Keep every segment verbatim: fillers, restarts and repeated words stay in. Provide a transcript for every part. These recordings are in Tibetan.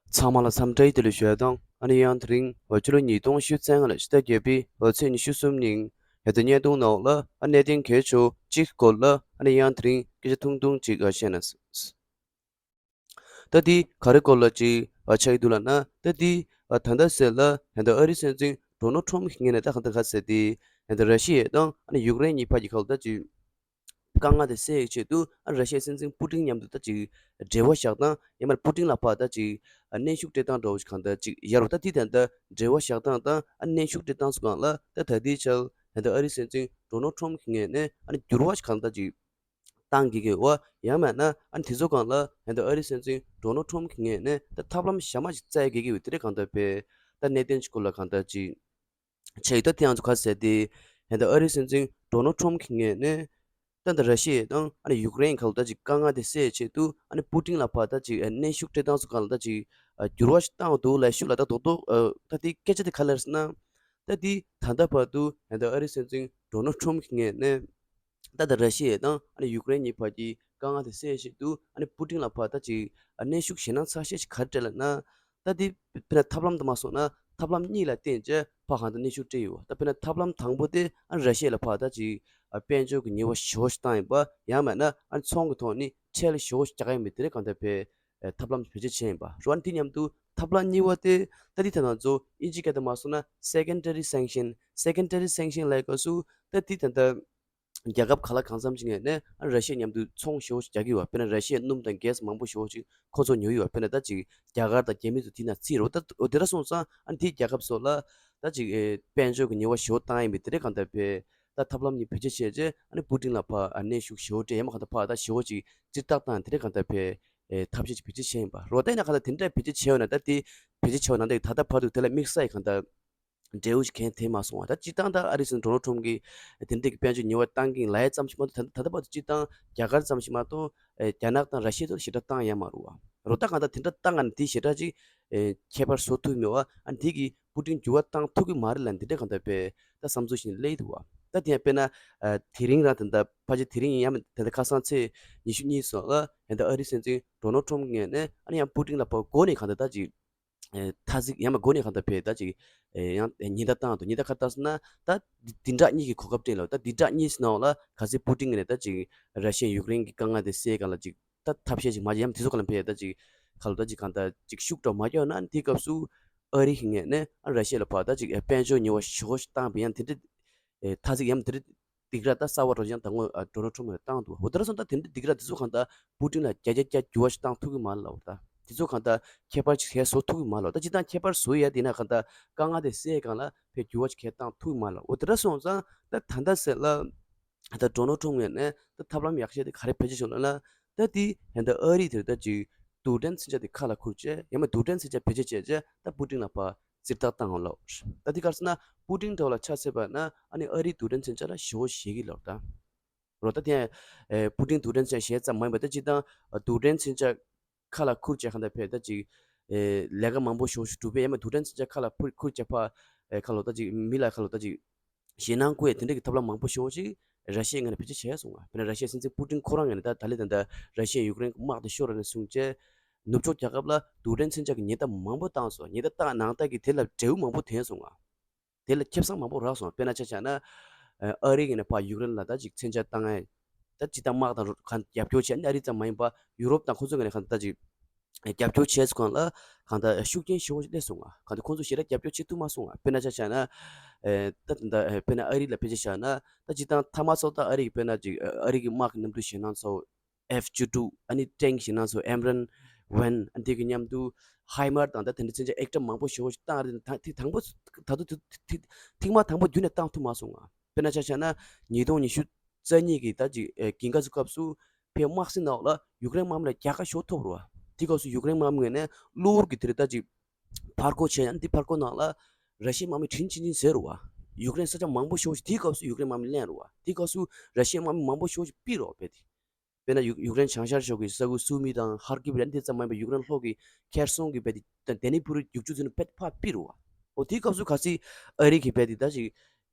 ཚང་མ་ལ་འཚམས་འདྲི་བདེ་ལེགས་ཞུ་ཡ་དང་། ཨ་ནི་ཡང་དེ་རིང་འོ་ཕྱི་ལོ་ཉིས་སྟོང་ཉི་ཤུ་རྩ་ལྔ་ལོའི་ཕྱི་ཟླ་བརྒྱད་པའི་འོ་ཚེས་ཉི་ཤུ་གསུམ་ཉིན་ཧན་ཏེ་བརྙན་ཐུང་ནང་ལ་ཨ་གནད་དོན་གལ་ཆེ་བོ་གཅིག་སྐོར་ལ་ཨ་ནི་ཡང་དེ་རིང་སྐད་ཆ་ཐུང་ཐུང་ཅིག་ཨ་བཤད་ན། ད་འདི་ག་རེ་སྐོར་ལ་ཅིག་ཨ་ཆགས་ཀྱི་འདུག་ལབ་ན། ད་འདི་ཨ་ད་ལྟ་ཟེར་ལ་ཧན་ཏེ་ཨ་རིའི་སྲིད་འཛིན་ཌོ་ནལ་ཊམ་གྱི་ངོས་ནས་ད་གང་ལྟར་ག་ཟེར་ཏེ། ཧན་ཏེ་ར་ཤི་ཡ་དང་ཨ་ནི་ཡུཀ་རེན་གཉིས་བར་གྱི་ཁ་ལ་ད་ཅིག་དཀའ་ངལ་དེ་སེལ་ཡག་ཆེད་དུ་ཨ་ར་ཤི་ཡའི་སྲིད་འཛིན་པུ་ཏིན་མཉམ་དུ་ད་ཅིག་འབྲེལ་བ་བཞག་སྟངས། ཡང་མིན་པུ་ཏིན་ལ་ཕར་ད་ཅིག་ཨ་གནོན་ཤུགས་སྤྲད་སྟངས་འདྲ་བོ་ཞིག་གང་ལྟར་ཅིག་ཡོད་རེད་པ། ད་དེ་ད་ལྟ་འབྲེལ་བ་བཞག་སྟངས་དང་ཨ་གནོན་ཤུགས་སྤྲད་སྟངས་སུ་གང་ལ་ད་ད་ལྟའི་ཆར་ད་ལྟ་ཨ་རིའི་སྲིད་འཛིན་ཌོ་ནལ་ཊམ་གྱི་ངོས་ནས་ཨ་ནི་འགྱུར་བ་ཞིག་གང་ལྟར་ཅིག་བཏང་དགོས་ཀྱི་ཡོད་པ། ཡང་མིན་ན་ཨ་ནི་དེ་ཚོ་གང་ལ་ད་ལྟ་ཨ་རིའི་སྲིད་འཛིན་ཌོ་ནལ་ཊམ་གྱི་ངོས་ནས་ད་ཐབས་ལམ་གཞན་མ་ཞིག་བཙལ་དགོས་ཀྱི་ཡོད། དེ་འདྲ་གང་ལྟར་བྱས་ད་གནད་དོན་ཅིག་སྐོར་ལ་གང་ལྟར་ཅིག་ཆགས་ཡོད། ད་དེ་ཡང་ཚོ་ག་ཟེར་ཏེ། ད་ལྟ་ཨ་རིའི་སྲིད་འཛིན་ཌོ་ནལ་ཊམ་གྱི་ངོས་ནས་ད་ལྟ་ར་ཤི་ཡ་དང་ཨ་ནི་ཡུཀ་རེན་ཁ་ལ་ད་ཅིག་དཀའ་ངལ་དེ་སེལ་ཆེད་དུ་ཨ་ནི་པུ་ཏིན་ལ་ཕར་ད་ཅིག་ཨ་གནོན་ཤུགས་སྤྲད་སྟངས་སུ་གང་ལ་ད་ཅིག་ཨ་འགྱུར་བ་ཞིག་བཏང་འདུག་ལབ་ཤུགས་ལ་ད་རྡོག་རྡོག་ཨ་ད་དེ་སྐད་ཆ་དེ་ག་ལ་རེད་ཟེར་ན། ད་དེ་ད་ལྟ་བར་དུ་ད་ལྟ་ཨ་རིའི་སྲིད་འཛིན་ཌོ་ནལ་ཊམ་གྱི་ངོས་ནས་ད་ལྟ་ར་ཤི་ཡ་དང་ཨ་ནི་ཡུཀ་རེན་གཉིས་བར་གྱི་དཀའ་ངལ་དེ་སེལ་ཆེད་དུ་ཨ་ནི་པུ་ཏིན་ལ་ཕར་ད་ཅིག་ཨ་གནོན་ཤུགས་ཞེད་སྣང་ཚ་ཤས་ཤིག་ག་རེ་སྤྲད་ལབ་ན། ད་དེ་དཔེར་ན་ཐབས་ལམ་དུ་མ་སོང་ན་ཐབས་ལམ་གཉིས་ལ་བརྟེན་བྱས་ཕར་གང་ལྟར་གནོན་ཤུགས་སྤྲད་ཡོད་པ། ད་དཔེར་ན་ཐབས་ལམ་དང་པོ་དེ་ཨ་ནི་ར་ཤི་ཡ་ལ་ཕར་ད་ཅིག་ཨ་དཔལ་འབྱོར་གྱི་ཉེས་པ་ཞེ་པོ་ཞིག་བཏང་ཡིན་པ། ཡང་མིན་ན་ཨ་ནི་ཚོང་གི་ཐོག་ནས་ཁྲལ་ཞེ་པོ་ཞིག་རྒྱག་ཡ་ཡིན་པའི་དེ་འདྲ་གང་ལྟར་བྱས་ཨ་ཐབས་ལམ་བེད་སྤྱོད་བྱས་ཡིན་པ་རེད་པ། ཨ་ནི་དེ་མཉམ་དུ་ཐབས་ལམ་གཉིས་པ་དེ་ད་དེ་ད་ང་ཚོ་དབྱིན་ཇིའི་སྐད་དུ་མ་སོང་ན་secondary sanction། Secondary sanction་ལབ་སྐབས་སུ་ད་དེ་ད་ལྟ་རྒྱལ་ཁབ་གང་ལ་གང་འཚམ་ཞིག་ངོས་ནས་ཨ་ནི་ར་ཤི་ཡ་མཉམ་དུ་ཚོང་ཞེ་པོ་ཞིག་རྒྱག་གི་ཡོད་པ། དཔེར་ན་ར་ཤི་ཡ་སྣུམ་དང་གྷེ་སི་མང་པོ་ཞེ་པོ་ཞིག་ཁོ་ཚོ་ཉོ་གི་ཡོད་པ། དཔེར་ན་ད་ཅིག་རྒྱ་གར་དང་རྒྱ་མི་ཚོ་དེ་ན་རྩིས་རེད་པ། ད་འོ་དེ་འདྲ་སོང་ཙང་ཨ་ནི་དེའི་རྒྱལ་ཁབ་ཚོ་ལ་ད་ཅིག་ཨེ་དཔལ་འབྱོར་གྱི་ཉེས་པ་ཞེ་པོ་བཏང་ཡིན་པའི་དེ་འདྲ་གང་ལྟར་བྱས་ད་ཐབས་ལམ་གཉིས་བེད་སྤྱོད་བྱས་རྗེས་ཨ་ནི་པུ་ཏིན་ལ་ཕར་ཨ་གནོན་ཤུགས་ཞེ་པོ་སྤྲད། ཡང་མིན་གང་ལྟར་ཕར་ད་ཞེ་པོ་ཅིག་ཅིག་ལྟ་སྟངས་དེ་འདྲ་གང་ལྟར་བྱས་ཨེ་ཐབས་ཤེས་ཅིག་བེད་སྤྱོད་བྱས་ཡིན་པ་རེད་པ། ད་ཡིན་ན་གང་ལྟར་དེ་འདྲ་བེད་སྤྱོད་བྱས་ཡོད་ན། ད་དེ་བེད་སྤྱོད་བྱས་པ་ནང་བཞིན་ད་ལྟ་བར་དུ་དེ་ལ་དམིགས་བསལ་གྱི་གང་ལྟར་འབྲས་བུ་ཞིག་གང་ཡང་ཐོན་མ་སོང་བ། ད་སྤྱིར་བཏང་ད་ཨ་རིའི་སྲིད་འཛིན་ཌོ་ནལ་ཊམ་གྱིས་དེ་འདྲའི་དཔལ་འབྱོར་ཉེས་པ་བཏང་གིན་ལབ་ཡ་ཙམ་ཞིག་མ་གཏོགས། ད་ད་ལྟ་བར་དུ་སྤྱིར་བཏང་རྒྱ་གར་ཙམ་ཞིག་མ་གཏོགས་ཨེ་རྒྱ་ནག་དང་ར་ཤི་ཡ་ཚོ་ཞེ་དྲག་བཏང་ཡ་མ་རེད་པ། རེད་པ། ད་གང་ལྟར་དེ་འདྲ་བཏང་ང་ནས་དེ་ཞེ་དྲག་ཅིག་ཨེ་ཁྱད་པར་བཟོ་ཐུབ་མེད་པ། ཨ་ནི་དེ་གིས་པུ་ཏིན་འགྱུར་བ་བཏང་ཐུབ་ཀྱི་མ་རེད་ལབ་འདི་འདྲ་གང་ལྟར་བྱས་ད་བསམ་ཚུལ་ཞིག་སླེབས་འདུག་པ། ད་དེ་ཡང་དཔེར་ན་ཨ་དེ་རིང་རང་ད་ལྟ་ཕལ་ཆེར་དེ་རིང་ཡིན་ཡང་མིན་ད་ལྟ་ཁ་སང་ཚེས་ཉི་ཤུ་གཉིས་སོགས་ལ་ཡང་ད་ཨ་རིའི་སྲིད་འཛིན་ཌོ་ནལ་ཊམ་གྱི་ངོས་ནས་ཨ་ནི་ཡང་པུ་ཏིན་ལ་ཕར་མགོ་ནས་གང་ལྟར་ད་ཅིག་ཨེ་ཐ་ཚིག་ཡང་མིན་མགོ་ནས་གང་ལྟར་བྱས་ད་ཅིག་ཨེ་ཡང་ཉེན་བརྡ་བཏང་འདུག་ཉེན་བརྡ་ག་རེ་བཏང་ཟེར་ན། ད་འདི་འདྲ་གཉིས་ཀྱི་གོ་སྐབས་སྤྲད་ལ། ད་འདི་འདྲ་གཉིས་ནང་ལ་གལ་སྲིད་པུ་ཏིན་གྱི་ངོས་ནས་ད་ཅིག་ར་ཤི་ཡ་ཡུཀ་རེན་གྱི་དཀའ་ངལ་དེ་སེལ་ག་ལ་ཅིག་ད་ཐབས་ཤེས་ཅིག་མ་བྱས་ཡང་དེ་ཚོ་ག་ལ་ཕེ་ད་ཅིག་ག་ལ་ད་ཅིག་གང་ལྟར་ཅིག་ཤུགས་དྲག་མ་རྒྱག་ན། དེའི་སྐབས་སུ་ཨ་རི་གི་ངོས་ནས་ཨ་ར་ཤི་ཡ་ལ་ཕར་ད་ཅིག་དཔལ་འབྱོར་ཉེས་པ་ཞེ་པོ་ཞིག་བཏང་བ་ཡང་དེ་འདྲ་ཐ་ཚིག་ཡང་དེ་འདྲ་སྡིགས་ར་ད་གསར་པ་རོ་ཅན་དང་ངོ་ཌོ་ནལ་ཊམ་གྱིས་བཏང་འདུག་འོ་དེ་འདྲ་སོང་ད་དེ་འདྲ་སྡིགས་ར་དེ་ཚོ་གང་ལྟར་པུ་ཏིན་ལ་བརྒྱ་ཆ་བརྒྱ་འགྱུར་བ་ཞིག་བཏང་ཐུབ་ཀྱི་མ་རེད་ལབ་པ། ད་དེ་ཚོ་གང་ལྟར་ཁྱད་པར་ཅིག་གང་ཡང་བཟོ་ཐུབ་ཀྱི་མ་རེད་ལབ་པ། ད་སྤྱིར་བཏང་ཁྱད་པར་བཟོ་ཡ་དེ་ན་གང་ལྟར་དཀའ་ངལ་དེ་སེལ་གང་ལ་ཕར་འགྱུར་བ་ཞིག་གང་ཡང་བཏང་ཐུབ་ཀྱི་མ་རེད་ལབ་པ། འོ་དེ་འདྲ་སོང་ཙང་ད་ད་ལྟ་ཟེར་ལ། ད་ཌོ་ནལ་ཊམ་ངོས་ནས་ད་ཐབས་ལམ་ཡག་ཤོས་དེ་ག་རེ་བེད་སྤྱོད་བྱུང་ལབ་ན། ད་དེ་ཡང་ད་ཨ་རི་དེར་ད་ཅིག་རྡུལ་ཕྲན་མཚོན་ཆ་དེ་ཁ་ལ་ཁུར་བྱས། ཡང་མིན་རྡུལ་ཕྲན་མཚོན་ཆ་བེད་སྤྱོད་བྱས་བྱས་ད་པུ་ཏིན་ལ་ཕར་ཙིར་ཐག་བཏང་ཡོང་ལབ། ད་དེ་ག་རེ་ཟེར་ན་པུ་ཏིན་འདྲ་བོ་ལ་ཆ་བཞག་པ་ན་ཨ་ནི་ཨ་རིའི་རྡུལ་ཕྲན་མཚོན་ཆ་ལ་ཞེ་པོ་ཞེད་ཀྱི་ལབ་པ། ད་རོ་ད་དེ་ཡང་ཨེ་པུ་ཏིན་རྡུལ་ཕྲན་མཚོན་ཆ་ཞེད་ཙམ་མ་ཡིན་པ། ད་སྤྱིར་བཏང་རྡུལ་ཕྲན་མཚོན་ཆ་ཁ་ལ་ཁུར་བྱས་གང་ལྟར་ཕར་ད་ཅིག་ཨེ་ལས་ཀ་མང་པོ་ཞེ་པོ་ཞིག་སྒྲུབ་པའི། ཡང་མིན་རྡུལ་ཕྲན་མཚོན་ཆ་ཁ་ལ་ཁུར་ཁུར་བྱས་ཕར་ཨེ་ཁ་ལོ་ད་ཅིག་མི་ལ་ཁ་ལོ་ད་ཅིག་ཞེད་སྣང་སྐུལ་ཡ་དེ་འདྲ་གི་ཐབས་ལམ་མང་པོ་ཞེ་པོ་ཞིག་ར་ཤི་ཡའི་ངོས་ནས་བེད་སྤྱོད་བྱས་སོང་བ། དཔེར་ན་ར་ཤི་ཡའི་སྲིད་འཛིན་པུ་ཏིན་ཁོ་རང་ངོས་ནས་ད་ད་ལས་ད་ད་ར་ཤི་ཡས་ཡུཀ་རེན་གྱི་དམག་དེ་ཤོར་བ་ནས་བཟུང་བྱས་ནུབ་ཕྱོགས་རྒྱལ་ཁབ་ལ་རྡུལ་ཕྲན་མཚོན་ཆ་གི་ཉེན་བརྡ་མང་པོ་བཏང་སོང་། ཉེན་བརྡ་བཏང་ནང་ལྟར་གྱི་དེ་ལ་འབྲས་བུ་མང་པོ་ཐོན་སོང་བ། དེ་ལ་ཁེ་བཟང་མང་པོ་རག་སོང་བ། དཔེར་ན་ཆ་བཞག་ན་ཨ་རི་ངོས་ནས་ཕར་ཡུཀ་རེན་ལ་ད་ཅིག་མཚོན་ཆ་བཏང་ཡ། ད་ཅིག་ད་དམག་དང་རྒྱབ་སྐྱོར་བྱས། ཨ་ནི་ཨ་རི་ཙམ་མ་ཡིན་པ་ཡུ་རོབ་དང་ཁོ་ཚོའི་ངོས་ནས་གང་ལྟར་ད་ཅིག་རྒྱབ་སྐྱོར་བྱས་སོང་ལ། གང་ལྟར་ཤུགས་རྐྱེན་ཞེ་པོ་ཞིག་སླེབས་སོང་ང་། གང་ལྟར་ཁོང་ཚོ་ཞེ་དྲག་རྒྱབ་སྐྱོར་བྱེད་ཐུབ་མ་སོང་ང་། དཔེར་ན་ཆ་བཞག་ན། ཨེ་ད་ད་ལྟ་ཨེ་དཔེར་ན་ཨ་རི་ལ་དཔེ་ཆ་བཞག་ན། ད་སྤྱིར་བཏང་ཐ་མག་སོགས་ད་ཨ་རི་གི་དཔེར་ན་ཅིག་ཨ་རི་གི་དམག་གི་གནམ་གྲུ་ཞེད་སྣང་ཚོ་ཨེཕ་བཅུ་དྲུག་ཨ་ནི་ཊེང་ཞེད་སྣང་ཚོ་ཨེམ་རན་ཝན། ཨ་ནི་དེ་གི་མཉམ་དུ་ཧའི་མར་དང་ད་དེ་འདྲ་མཚོན་ཆ་ཨེག་ཊ་མང་པོ་ཞེ་པོ་ཞིག་བཏང་། ཨ་རི་ད་ཐེངས་དང་པོ་ད་དུང་ཐེངས་མ་དང་པོ་བརྒྱུད་ནས་བཏང་ཐུབ་མ་སོང་ང་། དཔེར་ན་ཆ་བཞག་ན་ཉིས་སྟོང་ཉི་ཤུ་རྩ་གཉིས་ཀྱི་ད་ཅིག་ཨེ་གྱེན་ག་ཚོད་སྐབས་སུ་ཕར་དམག་སྲིད་ནང་ལ་ཡུཀ་རེན་དམག་མི་ལ་རྒྱལ་ཁ་ཞེ་པོ་ཐོབ་རེད་པ། དེ་སྐབས་སུ་ཡུཀ་རེན་དམག་མི་ངོས་ནས་གློ་བུར་གྱི་དེ་རེད་ད་ཅིག་ཕར་རྒོལ་བྱས། ཡང་དེ་ཕར་རྒོལ་ནང་ལ་ར་ཤི་ཡའི་དམག་མི་དྲིན་ཆེན་ཆེན་ཟེར་རེད་པ། ཡུཀ་རེན་ས་ཆ་མང་པོ་ཞེ་པོ་ཞིག་དེའི་སྐབས་སུ་ཡུཀ་རེན་དམག་མི་ལེན་རེད་པ། དེའི་སྐབས་སུ་ར་ཤི་ཡའི་དམག་མི་མང་པོ་ཞེ་པོ་ཞིག་ཕུད་རེད་པ། དཔེ་དེ་དཔེར་ན་ཡུཀ་ཡུཀ་རེན་བྱང་ཤར་ཕྱོགས་ཀྱི་ས་ཁུལ་སུ་མི་དང་ཧར་ཀིབ་རེད། དེ་ཙམ་མ་ཡིན་པར་ཡུཀ་རེན་ལྷོ་གི་ཁེར་སོང་གི་དཔེ་དེ་དང་དེ་ནི་པུ་རི་རྒྱུག་ཆུ་ཚོ་ནི་དཔེ་ཕར་ཕུད་རེད་པ། འོ་དེའི་སྐབས་སུ་གལ་སྲིད་ཨ་རི་གི་དཔེ་དེ་ད་ཅིག་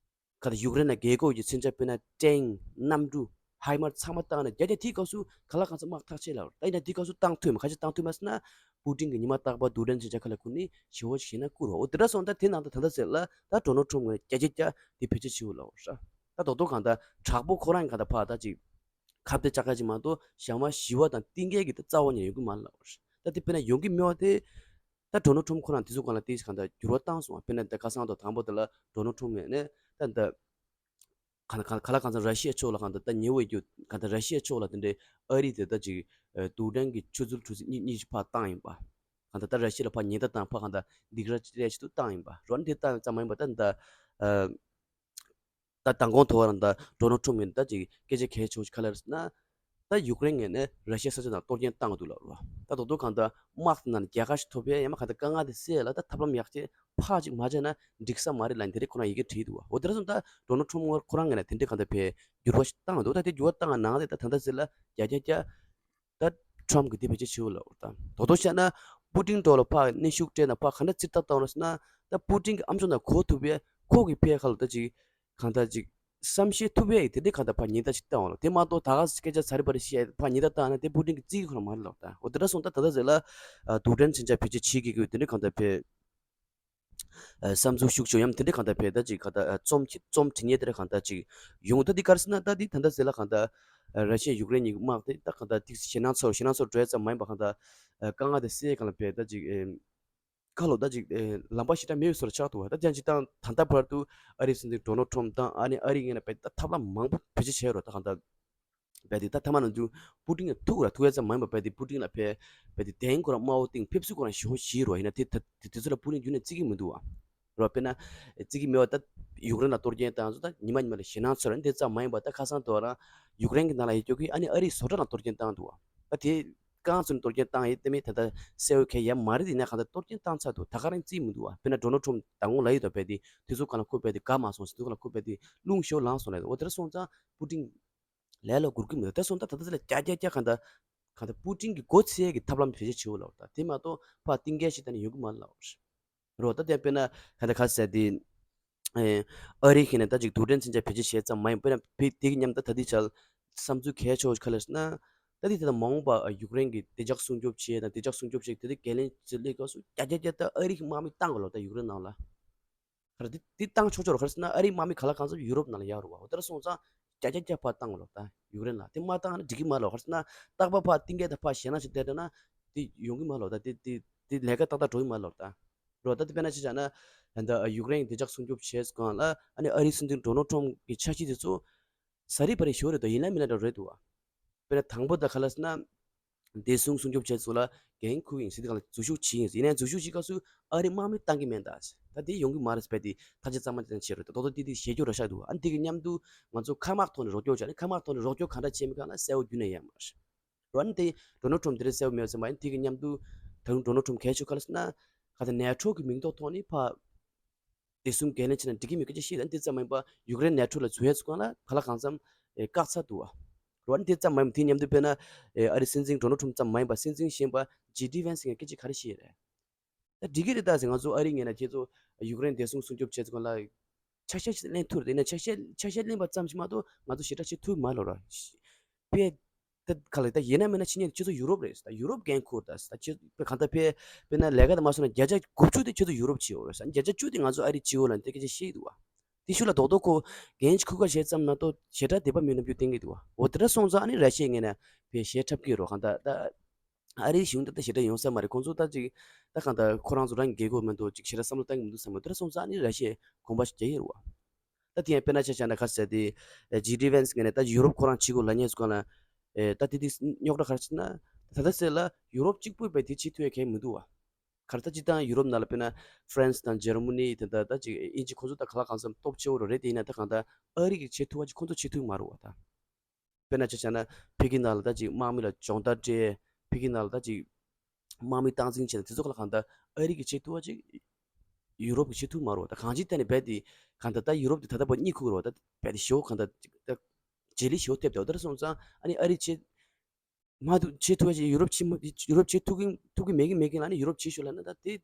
ག་ད་ཡུཀ་རེན་ལ་རྒྱལ་ཁབ་ཀྱི་མཚོན་ཆ་དཔེར་ན་ཊེང་གནམ་གྲུ་ ཧའི་མར་ཚང་མ་བཏང་ནས་རྒྱ་རྒྱ་དེའི་སྐབས་སུ་ག་ལ་གང་འཚམ་དམག་ཐག་ཆད་ལ། ད་ཡིན་ན་དེའི་སྐབས་སུ་བཏང་ཐུབ་མ། ཁ་ཅིག་བཏང་ཐུབ་མ་ཟེར་ན། པུ་ཏིན་གྱི་ཉི་མ་རྟག་པར་རྡུལ་ཕྲན་མཚོན་ཆ་ཁ་ལ་བསྐུར་ནས་ཞི་བ་ཞིག་བྱས་ན་བསྐུར་རོ། འོ་དེ་འདྲ་སོང་ད་དེ་ནང་དུ་ད་ལྟ་ཟེར་ལ་ད་ཌོ་ནལ་ཊམ་ངོས་རྒྱ་རྒྱ་རྒྱ་དེ་བེད་སྤྱོད་བྱེད་འོ་ལ་འོ་ཤ། ད་རྡོག་རྡོག་གང་ད་དྲག་པོ་ཁོ་རང་གང་ད་ཕ་ད་ཅིག་ཁ་གཏད་བཅག་ཁ་ཅིག་མ་གཏོགས་ཞག་མ་ཞི་བ་དང་གཏིང་སྐྱེལ་གྱི་ད་རྩ་བ་ཉིད་ཡོང་གི་མ་ལ་འོ་ཤ། ད་དེ་དཔེར་ན་ཡོང་གི་མེད་བ་དེ། ད་ཌོ་ནལ་ཊམ་ཁོ་རང་དེ་ཚོ་གང་ལ་དེ་གང་ད་འགྱུར་བ་བཏང་སོང་བ། དཔེར་ན་ད་ཁ་སང་དང་དང་པོ་དེ་ལ་ཌོ་ནལ་ཊམ་ངོས་ནས་ད་ད། ག་ག་ག་ལ་གང་འཚམ་ར་ཤི་ཡ་ཕྱོགས་ལ་གང་ལྟར་ད་ཉེ་བའི་རྒྱུ་གང་ལྟར་ར་ཤི་ཡ་ཕྱོགས་ལ་དེ་འདྲའི་ཨ་རི་དེ་ད་ཅིག་རྡུལ་ཕྲན་གྱི་ཆུ་ཚོད་གྲུ་གཟིངས་གཉིས་གཉིས་ཤིག་ཕར་བཏང་ཡིན་པ། གང་ལྟར་ད་ར་ཤི་ཡ་ལ་ཕར་ཉེན་བརྡ་བཏང་ཕར་གང་ལྟར་སྡིགས་ར་སྤྲད་ཅིག་ཏུ་བཏང་ཡིན་པ་རོ། ཨ་ནི་དེ་བཏང་ཙམ་མ་ཡིན་པ་ད་ད་ད་མདང་དགོང་ཐོག་རང་ད་ཌོ་ནལ་ཊམ་ཡིན་ད་ཅིག་སྐད་ཆ་གལ་ཆེ་བོ་ཞིག་ག་ལ་རེད་ཟེར་ན། ད་ཡུཀ་རེན་ངོས་ནས་ར་ཤི་ཡ་ས་ཆ་ནང་གཏོར་སྐྱོན་བཏང་འདུག་ལབ་རོ། ད་དོ་དོ་གང་ལྟར་དམག་དེ་ནང་རྒྱལ་ཁ་ཞིག་ཐོབ་ཡས་ཡང་མ་གང་ལྟར་དཀའ་ངལ་དེ་སེལ་ལ་ད་ཐབས་ལམ་ཡག་ཅིག་ཕར་ཅིག་མ་བྱས་ན་འགྲིག་ས་མ་རེད་ལབ་དེ་རིགས་ཁོ་རང་ཡི་གེ་བྲིས་འདུག་བ། འོ་དེ་ར་སོང་ད་ཌོ་ནལ་ཊམ་ཁོ་རང་ངོས་ནས་དེ་འདྲའི་གང་ལྟར་བས་འགྱུར་བ་ཞིག་བཏང་འདུག་ད་དེ་འགྱུར་བ་བཏང་ནང་དེ་ད་ད་ལྟ་ཟེར་ལ་རྒྱ་རྒྱ་རྒྱ་ད་ཊམ་གི་དེ་བེད་སྤྱོད་བྱེད་འོ་ལབ་རོ། ད་དོ་དོ་བཤད་ན་པུ་ཏིན་ཐོག་ལ་ཕར་གནོན་ཤུགས་སྤྲད་ན་ཕར་ག་འདྲ་རྩིས་ཐག་བཏང་རོ་ཟེར་ན། ད་པུ་ཏིན་གྱི་ཨམ་ཅོག་ནང་གོ་ཐུབ་པས་ཁོ་གི་ཕའི་ཁ་ལ་ད་ཅིག་གང་ལྟར་ཅིག་བསམ་ཤེས་ཐུབ་པའི་དེ་འདྲའི་གང་ལྟར་ཕར་ཉེན་བརྡ་ཞིག་བཏང་བ་ལ། དེ་མ་གཏོགས་ད་ག་སྐད་ཆ་ཚ་རི་བ་རི་བཤད་ཕར་ཉེན་བརྡ་བཏང་ན་དེ་པུ་ཏིན་གྱི་རྩིས་ཀྱི་ཁོ་ན་མ་རེད་ལབ། ད་འོ་དེ་འདྲ་སོང་ད་ད་ལྟ་ཟེར་ལ་རྡུལ་ཕྲན་མཚོན་ཆ་བེད་སྤྱོད་བྱེད་དགོས་ཀྱི་དེ་འདྲའི་གང་ལྟར་བས་བསམ་ཚུལ་ཤུགས་ཆེ་ཡང་དེ་འདྲའི་གང་ལྟར་བས་ད་ཅིག་གང་ལྟར་རྩོམ་རྩོམ་བྲིས་ཉེན་དེ་འདྲ་གང་ལྟར་ཅིག་ཡོང་ད་འདི་ག་རེ་ཟེར་ན། ད་འདི་ད་ལྟ་ཟེར་ལ་གང་ལྟར་ར་ཤི་ཡ་ཡུཀ་རེན་གཉིས་ཀྱི་དམག་དེ་ད་གང་ལྟར་ཏིག་ཞེད་སྣང་ཚོར་ཞེད་སྣང་ཚོར་འགྲོ་ཡ་ཙམ་མ་ཡིན་པ་གང་ལྟར་དཀའ་ངལ་དེ་སེལ་གང་ལ་བས་ད་ཅིག་ཁ་ལོ་ད་ཅིག་ཨེ་ལམ་པ་ཞེ་དྲག་མེད་པའི་བཟོ་འདྲ་ཆགས་འདུག་བ། ད་ཅང་ཅིག་དང་ད་ལྟ་བར་དུ་ཨ་རིའི་སྲིད་འཛིན་ཌོ་ནལ་ཊམ་དང་ཨ་ནི་ཨ་རིའི་ངོས་ནས་བས་ད་ཐབས་ལམ་མང་པོ་བེད་སྤྱོད་བྱས་རོགས། ད་གང་ལྟར་བས་དེ་ད་ཐ་མ་ནང་དུ་པུ་ཏིན་ལ་ཐུག་ར་ཐུག་ཡ་ཙམ་མ་ཡིན་པ་བས་དེ་པུ་ཏིན་ལ་བས་བས་དེ་དེན་ཁོ་རང་དམའ་བོ་སྟེང་ཕེབས་བསུ་ཁོ་རང་ཞུ་ཞུས་རོགས། ཡིན་ན་དེ་ད་དེ་དུས་ཚོད་ལ་པུ་ཏིན་རྒྱུན་ནས་བརྩི་གི་མི་འདུག་བ། རོགས་དཔེར་ན་བརྩི་གི་མེད་པ་ད་ཡུཀ་རེན་ལ་གཏོར་སྐྱོན་བཏང་ཚོ་ད་ཉི་མ་ཉི་མ་ལ་ཞེད་སྣང་ཚོར་ར་འདི་ཙམ་མ་ཡིན་པ་ད་ཁ་སང་དུ་རང་ཡུཀ་རེན་གྱི་ནང་ལ་ཡོད་རྒྱུ་གི་ཨ་ནི་ཨ་རིའི་བཟོ་གྲྭ་ལ་གཏོར་སྐྱོན་བཏང་འདུག་བ། ད་དེ། རྐང་ཚུན་གཏོར་སྐྱོན་བཏང་ཡོད་དེ་མིན་ད་ལྟ་གསལ་བོ་གལ་ཡང་མ་རེད། དེ་ན་གང་ལྟར་གཏོར་སྐྱོན་བཏང་ཚར་འདུག་ད་ག་རང་རྩིས་མི་འདུག་བ། དཔེར་ན་ཌོ་ནལ་ཊམ་མདང་དགོང་ལ་ཡོད་དོ་བས་དེ་དུས་ཚོད་གང་ལ་ཁོ་བས་དེ་དགའ་མ་སོང་ཟེར་དུས་གང་ལ་ཁོ་བས་དེ་རླུང་ཤོར་ལངས་སོང་ལས། འོ་དེ་འདྲ་སོང་ཙང་པུ་ཏིན་ལས་ལ་སྒུར་གི་མི་འདུག་ད་སོང་ད་ད་ལྟ་ཚེ་ལ་རྒྱ་རྒྱ་རྒྱ་གང་ལྟར་གང་ལྟར་པུ་ཏིན་གྱི་མགོ་ཚོས་ཀྱི་ཐབས་ལམ་བེད་སྤྱོད་བྱེད་འོ་ལབ། ད་དེ་མ་གཏོགས་ཕར་གཏིང་སྐྱེལ་ཞིག་ད་ནི་ཡོང་གི་མ་རེད་ལབ། རོ་ད་དེ་དཔེར་ན་ག་ད་ག་ཟེར་དེ། ཨ་རི་ཁེ་ནས་ད་ཅིག་རྡུལ་ཕྲན་མཚོན་ཆ་བེད་སྤྱོད་བྱས་ཙམ་མ་ཡིན་པར་ཡང་དེ་གི་མཉམ་དུ་ད་དེ་ཆར་བསམ་ཚུལ་གལ་ཆེ་བ་ག་རེ་ཟེར་ན། ད་དེ་དེ་དང་མ་འོངས་པ་ཡུཀ་རེན་གྱི་བདེ་འཇགས་སྲུང་སྐྱོབ་བྱས་དང་བདེ་འཇགས་སྲུང་སྐྱོབ་བྱས་དེ་དེ་འགན་ལེན་བྱེད་ལས་ཀ་སུ་རྒྱ་རྒྱ་རྒྱ་ད་ཨ་རི་གི་དམག་མི་བཏང་གི་ལོ་ད་ཡུཀ་རེན་ནང་ལ། ག་རེ་དེ་དེ་བཏང་ཆོག་ཆོག་རོ། ག་རེ་ཟེར་ན་ཨ་རིའི་དམག་མི་ག་ལ་གང་འཚམ་ཡུ་རོབ་ནང་ལ་ཡར་རུ་བ་འོ་དེ་ར་སོང་ཙང་རྒྱ་རྒྱ་རྒྱ་ཕར་བཏང་གི་ལོ་ད་ཡུཀ་རེན་ལ་དེ་མ་བཏང་ན་འགྲིག་གི་མ་ལོ། ག་རེ་ཟེར་ན་རྟག་པར་ཕར་གཏིང་སྐྱེལ་དང་ཕར་ཞེད་སྣང་ཞིག་བསྡད་འགྲོ་ན་དེ་ཡོང་གི་མ་ལོ། ད་དེ་དེ་དེ་ལས་ཀ་ཏག་ཏག་འགྲོ་གི་མ་ལོ་ད། རོ་ད་དེ་དཔེར་ན་ཆ་བཞག་ན་ད་ལྟ་ཡུཀ་རེན་གྱི་བདེ་འཇགས་སྲུང་སྐྱོབ་བྱས་སྒང་ལ་ཨ་ནི་ཨ་རིའི་སྲིད་འཛིན་ཌོ་ནལ་ཊམ་གྱི་འཆར་གཞི་དེ་ཚོ་ཟ་རི་པ་རི་ཞོར་རེད་དོ། ཡིན་ན་མིན་ན་རེད་འདུག་བ། དཔེར་ན་དང་པོ་ད་ག་ལ་ཟེར་ན་བདེ་སྲུང་སྲུང་སྐྱོབ་བྱས་ཚོ་ལ་འགན་འཁུར་ཡིན་ཟེར་དེ་ག་ལ་འཛུལ་ཞུགས་བྱེད་ཡིན་ཟེར། ཡིན་ན་འཛུལ་ཞུགས་བྱེད་སྐབས་སུ་ཨ་རིའི་དམག་མི་བཏང་གི་མེད་ད་ཟེར། ད་དེ་ཡོང་གི་མ་རེད་ཟེར་བས་དེ་ཐག་ཆོད་གཙང་མ་དེ་བྱས་རེད། ད་ཏོག་ཏོ་དེ་དེ་ཞེ་སྐྱོ་ར་ཤག་འདུག་བ། ཨ་ནི་དེ་གི་མཉམ་དུ་ང་ཚོ་མཁའ་དམག་ཐོག་ནས་རོགས་སྐྱོར་བྱས་ནས་མཁའ་དམག་ཐོག་ནས་རོགས་སྐྱོར་ག་འདྲ་བྱས་མིན་གང་ལ་གསལ་བོ་རྒྱུན་ནས་ཡོད་མ་རེད། རོ་ཨ་ནི་དེ་ཌོ་ནལ་ཊམ་དེ་རིང་གསལ་བོ་མེད་ཟེར་མ་ཡིན། དེ་གི་མཉམ་དུ་ད་རུང་ཌོ་ནལ་ཊམ་གལ་ཆེ་ག་ལ་ཟེར་ན་ག་ད་ནེ་ཊོ་གི་མིང་ཐོག་ཐོག་ནས་ཕ་བདེ་སྲུང་འགན་ལེན་བྱས་ན་འགྲིག་གི་མེད་སྐད་ཆ་བཤད། ད་འདི་ཙམ་མ་ཡིན་པ་ཡུཀ་རེན་ནེ་ཊོ་ལ་འཛུལ་ཡས་ཚུགས་གང་ལ་ག་ལ་གང་འཚམ་ཨེ་བཀག་ཚར་འདུག་བ། རོ་ཨ་ནི་འདི་ཙམ་མ་ཡིན་པ་དེ་མཉམ་དུ་དཔེར་ན་ཨེ་ཨ་རི་སྲིད་འཛིན་ཌོ་ནལ་ཊམ་ཙམ་མ་ཡིན་པ་སྲིད་འཛིན་གཞན་པ་ཇེ་ཌི་ཝན་སི་ངས་སྐད་ཆ་ག་རེ་བཤད་རེད། ད་འགྲིག་གི་རེད་ད་ཟེར། ང་ཚོ་ཨ་རིའི་ངོས་ནས་ཁྱེད་ཚོ་ཡུཀ་རེན་བདེ་སྲུང་སྲུང་སྐྱོབ་བྱས་ཚུགས་གང་ལ་ཆ་ཤས་ཤིག་ལེན་ཐུབ་རེད། ཡིན་ན་ཆ་ཤས་ཆ་ཤས་ལེན་པ་ཙམ་ཞིག་མ་གཏོགས་ང་ཚོ་ཞེ་དྲག་བྱེད་ཐུབ་མ་ལོ་ར། དཔེ་ད་ག་ལ་ད་ཡིན་ན་མིན་ན་ཕྱི་ཉིན་ཁྱེད་ཚོ་ཡུ་རོབ་རེད་ད། ཡུ་རོབ་འགན་འཁུར་ད་ད་ཁྱེད་དཔེ་གང་ལྟར་དཔེ་དཔེར་ན་ལས་ཀ་དང་མ་སོང་ན་བརྒྱ་ཆ་དགུ་བཅུ་དེ་ཁྱེད་ཚོ་ཡུ་རོབ་བྱེད་འོ་རེད་ས། བརྒྱ་ཆ་བཅུ་དེ་ང་ཚོ་ཨ་རི་བྱེད་འོ་ལ་དེ་སྐད་ཆ་བཤད་འདུག་བ། དེ་ཤུ་ལ་རྡོག་རྡོག་ཁོ་འགན་འཁུར་ག་བྱས་ཙམ་མ་གཏོགས་ཞེ་དྲག་དད་པ་མེད་ནམ་རྒྱུ་བསྟན་གི་འདུག་བ། འོ་དེ་འདྲ་སོང་ཙང་ཨ་ནི་ར་ཤི་ཡའི་ངོས་ནས་དཔེ་ཞེ་འཁྲབ་ཀྱི་རོ། གང་ལྟར་ད་ཨ་རིའི་གཞུང་ད་ལྟ་ཞེ་དྲག་ཡོང་ས་མ་རེད། ཁོང་ཚོ་ད་ཅིག་ད་གང་ལྟར་ཁོ་རང་ཚོ་རང་གི་རྒྱལ་ཁབ་མི་འདུག་ཅིག་ཞེ་དྲག་བསམ་བློ་བཏང་གི་མི་འདུག་བསམ་མོད། དེ་འདྲ་སོང་ཙང་ཨ་ནི་ར་ཤི་ཡའི་གོམ་པ་ཞིག་རྒྱག་གི་རེད་བ། ད་དེ་ཡང་དཔེར་ན་ཆ་བཞག་ན་ག་ཟེར་དེ་ཇེ་ཌི་ཝན་སི་ངོས་ནས་ད་ཡུ་རོབ་ཁོ་རང་བྱེད་དགོས་ལབ་མཁན་ཚོ་གང་ལ་ད་དེ་དེ་རྙོག་དྲ་ག་རེ་བྱེད་ན་ད་ལྟ་ཟེར་ལ་ཡུ་རོབ་གཅིག་པུས་དཔེ་དེ་བྱེད་ཐུབ་ཡ་གང་ཡང་མི་འདུག་བ། ག་རེ་ད་སྤྱིར་བཏང་ཡུ་རོབ་ནང་ལ་དཔེར་ན་ཧྥ་རན་སི་དང་འཇར་མ་ནི་དེ་འདྲ་ད་ཅིག་དབྱིན་ཇི་ཁོང་ཚོ་ད་ག་ལ་གང་འཚམ་སྟོབས་ཆེ་བོ་རེད། དེ་ཡིན་ན་ད་གང་ལྟར་ཨ་རི་གིས་བྱེད་ཐུབ་པ་ཅིག་ཁོང་ཚོ་བྱེད་ཐུབ་མ་རེད་བ་ད། དཔེར་ན་ཆ་བཞག་ན་ཕ་གི་ནང་ལ་ད་ཅིག་དམག་མི་ལ་སྦྱོང་བརྡར་སྤྲད། ཕ་གི་ནང་ལ་ད་ཅིག་དམག་མི་སྟངས་འཛིན་བྱས་ན་དེ་ཚོ་ག་ལ་གང་ལྟར་ཨ་རི་གིས་བྱེད་ཐུབ་པ་ཅིག་ཡུ་རོབ་ཀྱིས་བྱེད་ཐུབ་མ་རེད་བ་ད། གང་ཅིའི་ཐད་ནས་རྦད་དེ་གང་ལྟར་ད་ཡུ་རོབ་དེ་ད་ལྟ་བར་གཉིད་ཁུག་རེད་བ་ད། རྦད་དེ་ཞེ་པོ་གང་ལྟར་ད་བརྗེ་ལི་ཞེ་པོ་ཐེབས་བསྡད་བ། དེ་འདྲ་སོང་ཙང་ཨ་ནི་ཨ་རི་བྱེད་མ་ཐུབ་བྱེད་ཐུབ་པ་ཅིག་ཡུ་རོབ་བྱེད་མ་ཡུ་རོབ་བྱེད་ཐུབ་ཀྱི་ཐུབ་ཀྱི་མེད་ཀྱི་མེད་ཀྱི་ལ་ནི་ཡུ་རོབ་བྱེད་ཤོག་ལབ་ན་ད་དེ་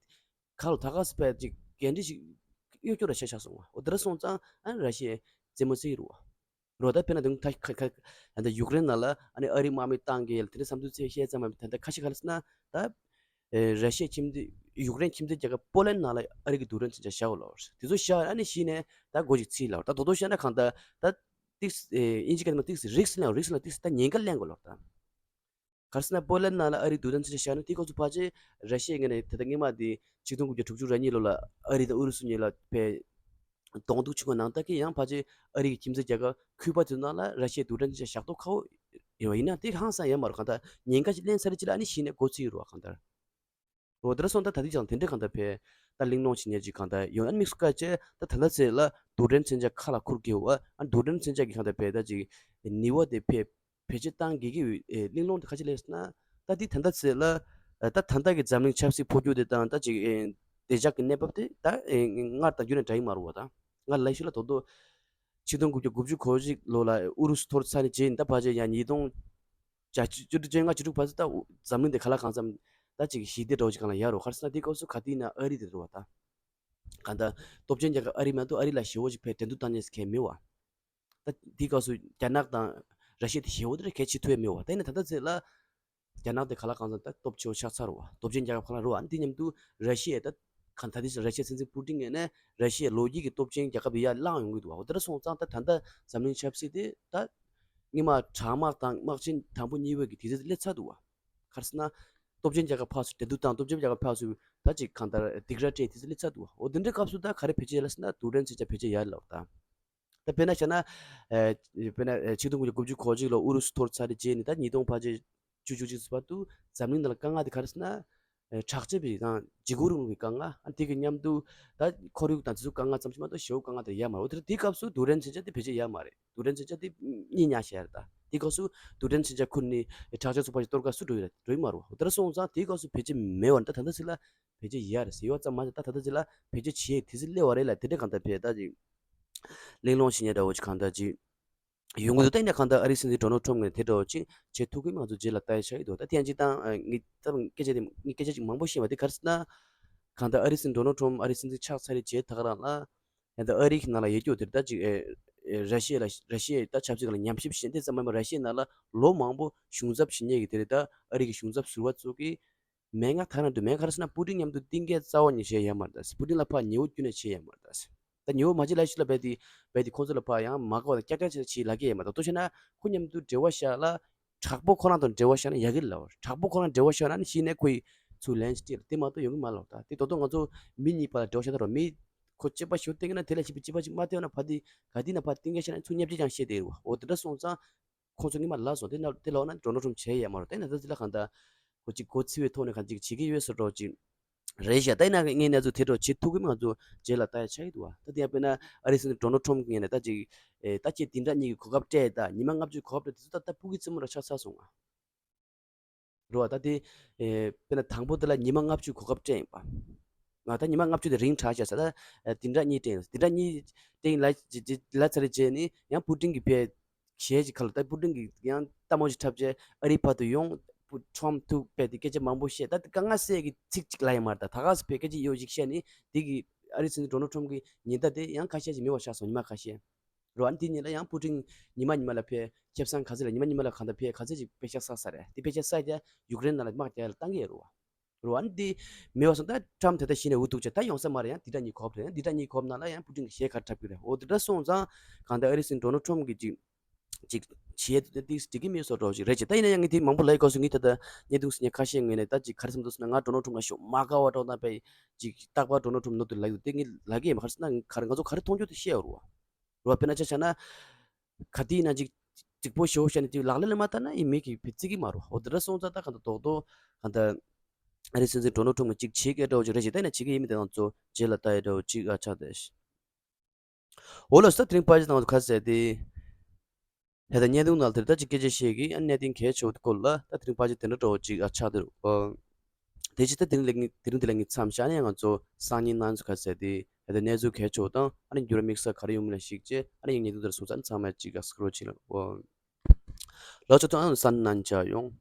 ག་ལ་ད་ག་སེ་བས་ཅིག་འགན་འཁྲི་ཞིག་གཡོ་སྐྱོ་ར་ཆེ་ཆགས་སོང་བ། འོ་དེ་འདྲ་སོང་ཙང་ཨ་ནི་ར་ཤི་ཡས་རྩེད་མོ་རྩེ་གི་རེད་བ། རོ། ད་དཔེར་ན་དེང་ད་ཁ་ཁ་ད་ཡུཀ་རེན་ནང་ལ་ཨ་ནི་ཨ་རིའི་དམག་མི་བཏང་གི་ཡོད་ལ། དེ་འདྲ་བསམ་ཚུལ་བཤད་ཙམ་མ་ཡིན་པར། ད་ལྟ་ཁ་ཤས་ཁ་ལ་སོང་ན་ད་ཨེ་ར་ཤི་ཡའི་ཁྱིམ་མཚེས་ཡུཀ་རེན་ཁྱིམ་མཚེས་རྒྱལ་ཁབ་པོ་ལན་ནང་ལ་ཨ་རི་གི་རྡུལ་ཕྲན་མཚོན་ཆ་བཞག་ཡོད་ལ། དེ་ཚོ་བཞག་ཨ་ནི་གཞི་ནས་ད་སྒོ་ཞིག་ཚིག་ལ། ད་རྡོག་རྡོག་བཤད་ན་གང་ལྟར་ད་ཏིག་ཨེ་དབྱིན་ཇི་སྐད་ནང་ཏིག་རིགས་ལེན་རིགས་ལ་ཏིག་ད་ཉེན་ཁ་ལེན་དགོས་ལ། ད་ག་རེ་ཟེར་ན་པོ་ལན་ནང་ལ་ཨ་རིའི་རྡུལ་ཕྲན་མཚོན་ཆ་བཞག་ན་དེའི་སྐབས་སུ་ཕལ་ཆེར་ར་ཤི་ཡའི་ངོས་ནས་ད་ལྟ་སྔོན་མ་དེ་ཆིག་སྟོང་དགུ་བརྒྱ་དྲུག་ཅུ་རེ་གཉིས་ལོ་ལ་ཨ་རི་དང་ཨུ་རུ་སུ་གཉིས་ལ་ཕར་གདོང་ཐུག་བྱུང་བ་ནང་ལྟར་གྱི་ཡང་ཕལ་ཆེར་ཨ་རི་གི་ཁྱིམ་མཚེས་རྒྱལ་ཁབ་ཁུལ་པ་ཚོའི་ནང་ལ་ར་ཤི་ཡའི་རྡུལ་ཕྲན་མཚོན་ཆ་བཞག་མདོག་ཁ་པོ་ཡོད་པ་ཡིན་ན་དེ་ཧང་སང་ཡོད་མ་རེད། གང་ལྟར་ཉེན་ཁ་ཅིག་ལེན་ཚར་རྗེས་ལ་ཨ་ནི་གཞི་ནས་སྒོ་ཚིག་རེད་པ། གང་ལྟར་རོ། དེ་འདྲ་སོང་ཙང་ད་ལྟའི་ཆ་ལ་དེ་འདྲ་གང་ལྟར་བས་ད་གླེང་སློང་བྱེད་མཁན་ཅིག་གང་ལྟར་ཡོང་། ཨ་ནི་དམིགས་སུ་བཀར་བྱས་ད་ད་ལྟ་ཚེ་ལ་རྡུལ་ཕྲན་མཚོན་ཆ་ཁ་ལ་ཁུར་གི་ཡོད་པ། ཨ་རྡུལ་ཕྲན་མཚོན་ཆ་གི་གང་ལྟར་བས་ད་ཅིག་ནུས་པ་དེ་བས་བེད་སྤྱོད་བཏང་དགོས་ཀྱི་ཡོད། ཨེ་གླེང་སློང་དེ་ག་ཅི་ལས་ཟེར་ན། ད་འདི་ད་ལྟ་ཚེ་ལ་ཨ་ད་ད་ལྟ་གི་འཛམ་གླིང་ཆབ་སྲིད་འཕོ་འགྱུར་དེ་དང་ད་ཅིག་ཨེ་བདེ་འཇགས་ཀྱི་གནས་བབ་དེ་ད་ཨེ་སྔར་དང་རྒྱུན་ནས་འདྲ་ཡི་མ་རེད་པ། ད་ང་ལ་ཤུལ་ལ་དོ་དོ་ཆིག་སྟོང་དགུ་བརྒྱ་དགུ་བཅུ་གོ་གཅིག་ལོ་ལ་ཨུ་རུ་སུ་འཐོར་ཚར་ནས་རྗེས་ནས་ད་ཕལ་ཆེར་ཡང་ཉིས་སྟོང་བཅུ་དྲུག་བཅོ་ལྔ་བཅུ་དྲུག་བར་དུ་ད་འཛམ་གླིང་འདི་ག་ལ་གང་འཚམ་ད་ཅིག་ཞི་བདེ་འདྲ་བོ་ཅིག་སྒང་ལ་ཡོད་རེད། ག་རེ་ཟེར་ན་དེའི་སྐབས་སུ་ག་དུས་ཡིན་ན་ཨ་རི་དེ་རེད་པ། ད་གང་ལྟར་སྟོབས་ཆེན་རྒྱལ་ཁབ་ཨ་རི་མ་གཏོགས་ཨ་རི་ལ་ཞེ་པོ་ཅིག་ཕར་འགྲན་བསྡུར་བཏང་མཁན་གང་ཡང་མེད་པ། ད་དེའི་སྐབས་སུ་རྒྱ་ནག་དང་ར་ཤི་ཡ་དེ་ཞེ་པོ་དེ་འདྲ་གལ་ཆེ་ཐུབ་ཡ་མེད་པ། ད་ཡིན་ན་ད་ལྟ་ཚེ་ལ་རྒྱ་ནག་དེ་ག་ལ་གང་འཚམ་ད་སྟོབས་ཆེ་བོ་ཆགས་ཚར་བ། སྟོབས་ཆེན་རྒྱལ་ཁབ་ག་ལ་རེད་པ། ཨ་ནི་དེ་མཉམ་དུ་ར་ཤི་ཡ་ད་གང་ད་དེ་ར་ཤི་ཡའི་སྲིད་འཛིན་པུ་ཏིན་ངོས་ནས་ར་ཤི་ཡའི་ལོ་རྒྱུས་ཀྱི་སྟོབས་ཆེན་རྒྱལ་ཁབ་དེ་ཡར་ལངས་ཡོང་གི་འདུག་པ། འོ་དེ་འདྲ་སོང་ཙང་ད་ད་ལྟ་འཛམ་གླིང་ཆབ་སྲིད་དེ་ད་སྔོན་མ་གྲང་དམག་དང་དམག་ཆེན་དང་པོ་གཉིས་པོ་གི་དུས་ཚོད་དེ་སླེབས་ཚར་འདུག་པ། ག་རེ་ཟེར་ན་སྟོབས་ཆེན་རྒྱལ་ཁབ་ཕར་ཚུར་འགྲན་བསྡུར་དང་སྟོབས་ཆེན་རྒྱལ་ཁབ་ཕར་ཚུར་ད་ཅིག་གང་ལྟར་སྡིགས་ར་སྤྲད་དུས་ཚོད་སླེབས་ཚར་འདུག་པ། འོ་དེ་འདྲའི་སྐབས་སུ་ད་ག་རེ་བེད་སྤྱོད་ཡོད་ལ་ཟེར་ན་རྡུལ་ཕྲན་མཚོན་ཆ་བེད་སྤྱོད་ཡོད་ལབ་ད། ད་དཔེར་ན་བྱས་ན། ཨེ་དཔེར་ན་ཨེ་ཆིག་སྟོང་དགུ་བརྒྱ་དགུ་བཅུ་གོ་གཅིག་ལོ་ཨུ་རུ་སུ་འཐོར་ཚར་རྗེས་ནས་ད་ཉིས་སྟོང་ཕལ་ཆེར་བཅུ་བཅུ་གཅིག་བར་དུ་འཛམ་གླིང་ནང་ལ་དཀའ་ངལ་དེ་ག་རེ་ཟེར་ན། ཨེ་དྲག་སྐྱེད་པའི་དང་འཇིགས་སྐུལ་རིང་ལུགས་ཀྱི་དཀའ་ངལ། ཨ་དེ་གི་མཉམ་དུ་ད་ཁོར་ཡུག་དང་དེ་ཚོའི་དཀའ་ངལ་ཙམ་ཞིག་མ་གཏོགས་ཞེ་པོ་དཀའ་ངལ་དེ་ཡོད་མ་རེད། འོ་དེ་དེའི་སྐབས་སུ་རྡུལ་ཕྲན་མཚོན་ཆ་དེ་བེད་སྤྱོད་ཡོད་མ་རེད། རྡུལ་ཕྲན་མཚོན་ཆ་དེ་རྙེད་ཉག་བྱས་རེད། ད་དེའི་སྐབས་སུ་རྡུལ་ཕྲན་མཚོན་ཆ་ཁུར་ནས་དྲག་སྐྱེད་ཚོགས་པ་ཞིག་གཏོར་ག་སུ་འགྲོ་ཡི་རེད། འགྲོ་ཡི་མ་རེད། འོ་དེ་འདྲ་སོང་ཙང་དེའི་སྐབས་སུ་བེད་སྤྱོད་མེད་པ་ནི་ད་ད་ལྟ་ཚེ་ལ་བེད་སྤྱོད་ཡོད་རེད་ཟེར་ཡོད་ཙམ་མ་ཟད། ད་ད་ལྟ་ཚེ་ལ་བེད་སྤྱོད་བྱེད་དུས་ཚོད་སླེབས་པ་རེད་ལ། དེ་འདྲ་གང་ལྟར་བས་ད་ཅིག་གླེང་སློང་བྱེད་མཁན་འདྲ་བོ་ཅིག་གང་ལྟར་ཅིག་ཡོང་གི་འདུག་ད་ཡིན་ན་གང་ལྟར་ཨ་རིའི་སྲིད་འཛིན་ཌོ་ནལ་ཊམ་ངོས་ནས་དེ་འདྲ་བོ་ཅིག་བྱེད་ཐུབ་ཀྱི་མ་ཚོ་རྗེས་ལ་ལྟ་ཡ་ཆགས་ཀྱི་འདུག་ད་ཐེངས་གཅིག་དང་ངས་ད་སྐད་ཆ་དེ་ངས་སྐད་ཆ་ཅིག་མང་པོ་བཤད་པ་དེ་ག་རེ་ཟེར་ན། གང་ལྟར་ཨ་རིའི་སྲིད་འཛིན་ཌོ་ནལ་ཊམ་ཨ་རིའི་སྲིད་འཛིན་ཆགས་ཚར་རྗེས་ད་ག་རང་ལ་ཡང་ད་ཨ་རི་གི་ནང་ལ་ཡོད་རྒྱུ་དེ་ད་ཅིག་ཨེ་ཨེ་ར་ཤི་ཡ་ལ་ར་ཤི་ཡའི་ད་ཆབ་སྲིད་སྒང་ལ་ཉམས་ཞིབ་བྱེད་མཁན་དེ་ཙམ་མ་ཡིན་པར་ར་ཤི་ཡའི་ནང་ལ་ལོ་མང་པོ་གཞུང་ཚབ་བྱེད་མཁན་གྱི་དེ་རེད། ད་ཨ་རི་གི་གཞུང་ཚབ་ཟུར་པ་ཚོ་གིས་མན་ངག་དག་ན་འདུག་མན་ག་རེ་ཟེར་ན་པུ་ཏིན་མཉམ་དུ་གཏིང་སྐྱེལ་རྩ་བ་ནས་བྱས་ཡོད་མ་རེད། ད་པུ་ཏིན་ལ་ཕར་ཉེ་བོ་ཁྱོན་ནས་བྱས་ཡོད་མ་རེད། ད་ད་ཉེ་བོ་མ་བྱེད་ལབ་ཤུལ་ལ་རྦད་དེ་རྦད་དེ་ཁོང་ཚོ་ལ་ཕར་ཡང་མ་དགའ་བ་དང་ཀྱག་ཀྱག་བྱེད་བྱེད་ལབ་ཀྱི་ཡོད་མ་རེད། ད་ལྟོ་བྱས་ན་ཁོ་མཉམ་དུ་འབྲེལ་བ་བཞག་ལ་དྲག་པོ་ཁོ་རང་དང་འབྲེལ་བ་བཞག་ན་ཡག་གི་ལབ། དྲག་པོ་ཁོ་རང་འབྲེལ་བ་བཞག་ན་ནི་གཞི་ནས་ཁོ་ཡི་ཚུར་ལན་ཅིག་སྤྲད་ལ་དེ་མ་གཏོགས་ཡོང་གི་མ་རེད་ལབ། ད་དེ་ད་ལྟོ་ང་ཚོ་མི་གཉིས་བར་ལ་འབྲེལ་བ་བཞག་ད་རོ། མི་ཁོ་གཅིག་པ་ཞིག་བསྟེན་གི་ན་དེ་ལ་གཅིག་པ་གཅིག་མ་བསྟེན་ན་ཕ་དེ་ག་དེ་ན་ཕར་གཏིང་སྐྱེལ་བྱས་ན་ཚུར་བརྙས་བཅོས་ཀྱང་བཤད་བསྡད་རེད་པ། འོ་དེ་འདྲ་སོང་ཙང་ཁོང་ཚོ་སྔོན་མ་ལབ་སོང་། དེ་ན་དེ་ལབ་ན་ཌོ་ནལ་ཊམ་བྱས་ཡོད་མ་རེད། དེ་ན་ད་ཅི་ལ་གང་ལྟར་ཁོ་གཅིག་མགོ་ཚོས་པའི་ཐོག་ནས་གང་ཅིག་བྱེད་ཀྱི་ཡོད་བཟོ་འདྲ་ཅིག་རེད་ཤག་ད་ཡིན་ན་ངས་གནས་ཚུལ་དེ་འདྲ་བྱེད་ཐུབ་ཀྱི་མིན་ང་ཚོ་རྗེས་ལ་ལྟ་ཡ་ཆགས་ཀྱི་འདུག་པ། ད་དེ་ཡང་དཔེར་ན་ཨ་རིའི་སྲིད་འཛིན་ཌོ་ནལ་ཊམ་ངོས་ནས་ད་ཅིག་ཨེ་ད་ཁྱེད་དེ་འདྲ་གཉིས་ཀྱི་གོ་སྐབས་སྤྲད། ད་ཉི་མ་ལྔ་བཅུའི་གོ་སྐབས་སྤྲད། དེ་ཚོ་ད་ད་སྤུ་གུའི་རྩེད་མོ་འདྲ་ཆགས་ཚར་སོང་ང་། རེད་པ། ད་དེ་ཨེ་དཔེར་ན་དང་པོ་དེ་ལ་ཉི་མ་ལྔ་བཅུའི་གོ་སྐབས་སྤྲད་ཡིན་པ། ང་ད་ཉི་མ་ལྔ་བཅུ་དེ་རིང་དྲགས་ཤག་ཟེར། ད་ཨེ་དེ་འདྲ་གཉིས་སྤྲད་ཡིན། དེ་འདྲ་གཉིས་སྤྲད་ཡིན་ལབ་ལབ་ཚར་རྗེས་ནི་ཡང་པུ་ཏིན་གྱིས་ཕར་གཞས་ཅིག་ཁ་ལ་ད་པུ་ཏིན་གྱིས་ཡང་ལྟད་མོ་ཅིག་འཁྲབ་བྱས་ཨ་རིའི་བར་དུ་ཡོང་། པུ་ཊམ་ཐུག་པས་དེ་སྐད་ཆ་མང་པོ་བཤད། ད་དེ་དཀའ་ངལ་སེལ་གྱི་ཚིག་ཅིག་ལབ་ཡོད་མ་རེད། ད་ད་ག་སེ་ཕར་སྐད་ཆ་ཡོད་ཅིག་བཤད་ནི་དེ་གིས་ཨ་རིའི་སྲིད་འཛིན་ཌོ་ནལ་ཊམ་གྱི་ཉེན་བརྡ་དེ་ཡང་ཁ་ཤས་ཅིག་མེད་པ་ཆགས་སོང་། ཉི་མ་ཁ་ཤས་རོ། ཨ་ནི་དེ་ཉིན་ལ་ཡང་པུ་ཏིན་ཉི་མ་ཉི་མ་ལ་ཕར་ཁེ་བཟང་ག་ཚོད་ལ་ཉི་མ་ཉི་མ་ལ་གང་ལྟར་ཕར་ག་ཚོད་ཅིག་པེ་ཤག་བསགས་ས་རེད། དེ་པེ་ཤག་བསགས་རྒྱ་ཡུཀ་རེན་ནང་ལ་དམག་རྒྱག་ཡ་ལ་བཏང་གི་ཡོད་རེད་པ། རོ། ཨ་ནི་དེ་མེད་པ་སོང་ད་ཊམ་དེ་ལྟ་གཞི་ནས་འུ་ཐུག་བྱས་ད་ཡོང་ས་མ་རེད། ཡང་དེ་འདྲ་གཉིས་གོ་སྐབས་རེད། ཡང་དེ་འདྲ་གཉིས་གོ་སྐབས་ནང་ལ་ཡང་པུ་ཏིན་གྱིས་གཞས་ཁ་འཁྲབ་ཀྱི་རེད། འོ་དེ་འདྲ་སོང་ཙང་གང་ལྟར་ཨ་རིའི་སྲིད་འཛིན་ཌོ་ནལ་ཊམ་གྱིས་ཅིག་ཅིག་བྱེད་དེ་འགྲིག་གི་མེད་བཟོ་འདྲ་ཞིག་རེད་ཅེས། ད་ཡིན་ན་ཡང་ངས་དེ་མང་པོ་ལབ་ཡོད་སྐབས་སུ་ངས་ད་ལྟ་བརྙན་ཐུང་གཟིགས་མཁན་ཁ་ཤས་ངོས་ནས་ད་ཅིག་ག་རེ་བསམ་འདུག་ཟེར་ན། ང་ཌོ་ནལ་ཊམ་ལ་ཞེ་པོ་མ་དགའ་བ་འདྲ་བོ་དང་། པས་ཅིག་རྟག་པར་ཌོ་ནལ་ཊམ་ནོར་འདུག་ལབ་ཡོད། དེ་ངས་ལབ་ཀྱི་ཡིན། ག་རེ་ཟེར་ན་ག་རེ་ང་ཚོ་ག་རེ་མཐོང་རྒྱུ་དེ་བཤད་ཡོད་རེད་པ། རེད་པ། དཔེར་ན་ཆ་བཞག་ན་ག་དེ་ཡིན་ན་ཅིག་གཅིག་པོ་ཞེ་པོ་བཤད་ནས་ཅིག་ལག་ལེན་ལ་མ་བསྟར་ན་ཡིན་མིན་གྱི་བརྩི་གི་མ་རེད། འོ་དེ་འདྲ་སོང་ཙང་ད་གང་ལྟར་རྡོག་རྡོག་གང་ལྟར་ཨ་རིའི་སྲིད་འཛིན་ཌོ་ནལ་ཊམ་གྱིས་ཅིག་བྱེད་ཀྱི་འདྲ་བོ་ཅིག་རེད་ཅེས། ད་ཡིན་ན་བྱེད་ཀྱི་ཡིན་མིན་དེ་ང་ཚོ་རྗེས་ལ་ལྟ་ཡ་འདྲ་བོ་ཅིག་ཨ་ཆགས་བསྡད། འོ་ལགས་སོ། ད་དེ་རིང་ཕལ་ཆེར་ང་ཚོ་ག་རེ་ཟེར་དེ། ད་ལྟ་བརྙན་ཐུང་ནང་དེར་ད་ཅིག་སྐད་ཆ་བཤད་ཀྱི་ཨ་གནད་དོན་གལ་ཆེ་བོ་དེ་སྐོར་ལ་ད་དེ་རིང་ཕལ་ཆེར་དེ་འདྲ་འདྲ་བོ་ཅིག་ཨ་ཆགས་བསྡད་རེད། ཨོ། དེ་ཕྱིར་ད་དེ་རིང་ལས་དེ་རིང་འདི་ལ་ངས་མཚམས་བཞག་ནས་ང་ཚོ་སང་ཉིན་གནངས་ཚེ་ག་རེ་ཟེར་དེ། ད་ལྟ་གནས་ཚུལ་གལ་ཆེ་བོ་དང་ཨ་ནི་འགྱུར་བ་དམིགས་བསལ་ག་རེ་ཡོང་མིན་ལ་གཞིགས་བྱས་ཨ་ནི་ངས་བརྙན་ཐུང་དེར་སོང་ཙང་ཚང་མས་ཅིག་ཨ་སྐུ་རོགས་བྱེད་ལ། ཨོ། ལགས་སོ། ད་ཨ་ནི་གནངས་ཚེ་མཇལ་ཡོང་།